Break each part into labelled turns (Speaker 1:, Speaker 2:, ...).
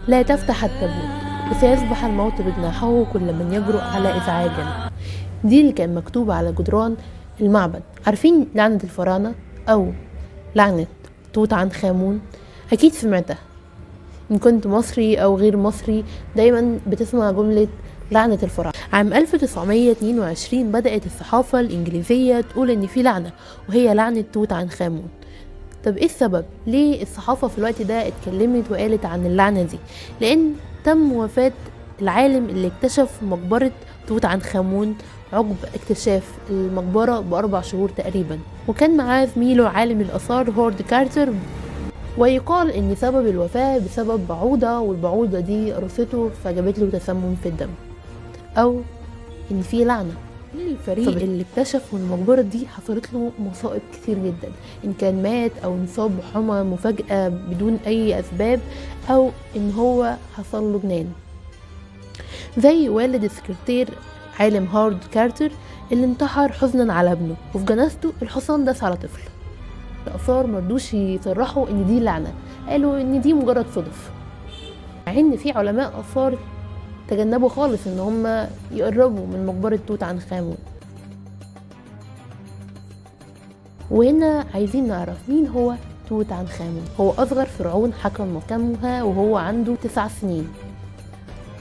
Speaker 1: لا تفتح التابوت وسيذبح الموت بجناحه كل من يجرؤ على إزعاجنا. دي اللي كان مكتوب على جدران المعبد. عارفين لعنة الفراعنة أو لعنة توت عنخ آمون؟ أكيد سمعتها، إن كنت مصري أو غير مصري دايما بتسمع جملة لعنة الفراعنة. عام 1922 بدأت الصحافة الإنجليزية تقول إن في لعنة، وهي لعنة توت عنخ آمون. طب إيه السبب؟ ليه الصحافة في الوقت ده اتكلمت وقالت عن اللعنة دي؟ لأن تم وفاة العالم اللي اكتشف مقبرة توت عنخ آمون عقب اكتشاف المقبرة ب4 شهور تقريبا، وكان معاه زميله عالم الآثار هورد كارتر. ويقال إن سبب الوفاة بسبب بعوضة، والبعوضة دي قرصته فجابت له تسمم في الدم، أو إن في لعنة. الفريق اللي اكتشفوا المقبرة دي حصلت له مصائب كتير جدا، إن كان مات أو انصاب بحمى مفاجأة بدون أي أسباب، أو إن هو حصل له جنان، زي والد السكرتير عالم هارد كارتر اللي انتحر حزنا على ابنه، وفي جنازته الحصان داس على طفل. الآثار مرضوش يصرحوا إن دي لعنة، قالوا إن دي مجرد صدف، مع إن في علماء آثار تجنبوا خالص إن هم يقربوا من مقبرة توت عنخ آمون. وهنا عايزين نعرف مين هو توت عنخ آمون. هو أصغر فرعون حكم مكانها وهو عنده 9 سنين.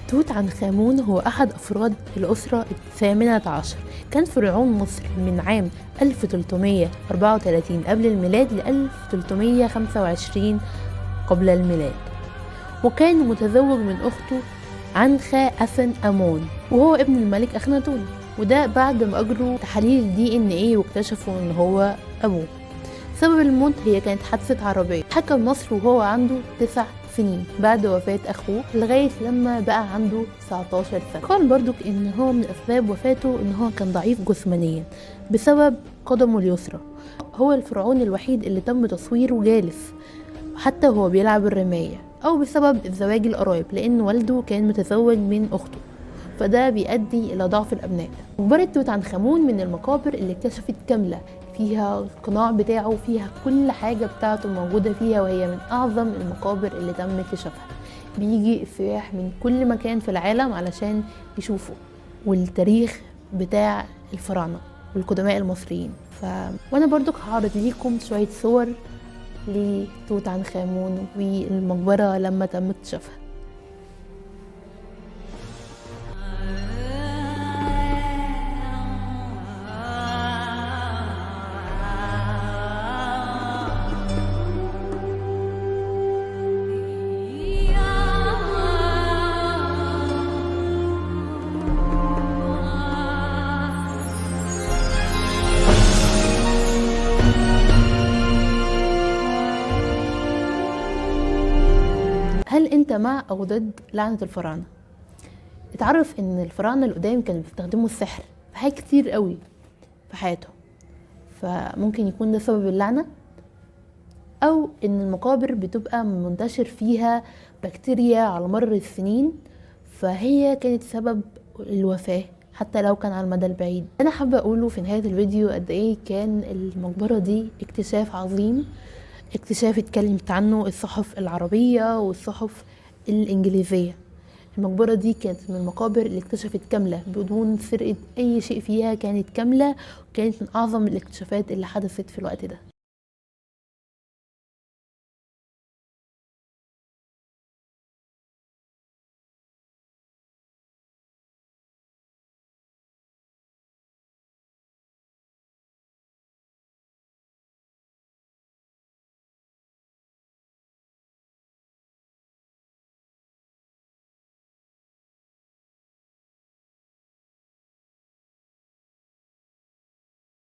Speaker 1: توت عنخ آمون هو أحد أفراد الأسرة 18. كان فرعون مصر من عام 1334 قبل الميلاد ل 1325 قبل الميلاد، وكان متزوج من أخته عنخ أفن أمون، وهو ابن الملك أخناتون، وده بعد ما أجروا تحاليل DNA واكتشفوا إن هو أبوه. سبب الموت هي كانت حادثة عربية. حكم مصر وهو عنده 9 سنين بعد وفاة أخوه لغاية لما بقى عنده 19 سنة. قال برضك إن هو من أسباب وفاته إن هو كان ضعيف جسمانيا بسبب قدمه اليسرى. هو الفرعون الوحيد اللي تم تصويره جالس حتى وهو بيلعب الرماية، أو بسبب الزواج القرايب لأن والده كان متزوج من أخته، فده بيؤدي إلى ضعف الأبناء. مقبرة توت عنخ آمون من المقابر اللي اكتشفت كاملة، فيها القناع بتاعه، فيها كل حاجة بتاعته موجودة فيها، وهي من أعظم المقابر اللي تم اكتشافها. بيجي السياح من كل مكان في العالم علشان يشوفوا والتاريخ بتاع الفراعنة والقدماء المصريين. وأنا برضو هعرض ليكم شوية صور لتوت عنخ آمون والمقبرة لما تم اكتشافها. هل انت مع او ضد لعنة الفراعنة؟ اتعرف ان الفراعنة القدام كانوا بيستخدموا السحر في حاجات كتير قوي في حياتهم، فممكن يكون ده سبب اللعنة، او ان المقابر بتبقى منتشر فيها بكتيريا على مر السنين فهي كانت سبب الوفاة حتى لو كان على المدى البعيد. انا حابة اقوله في نهاية الفيديو قد ايه كان المقبرة دي اكتشاف عظيم، اكتشاف اتكلمت عنه الصحف العربية والصحف الإنجليزية. المقبرة دي كانت من المقابر اللي اكتشفت كاملة بدون سرقة أي شيء فيها، كانت كاملة وكانت من أعظم الاكتشافات اللي حدثت في الوقت ده.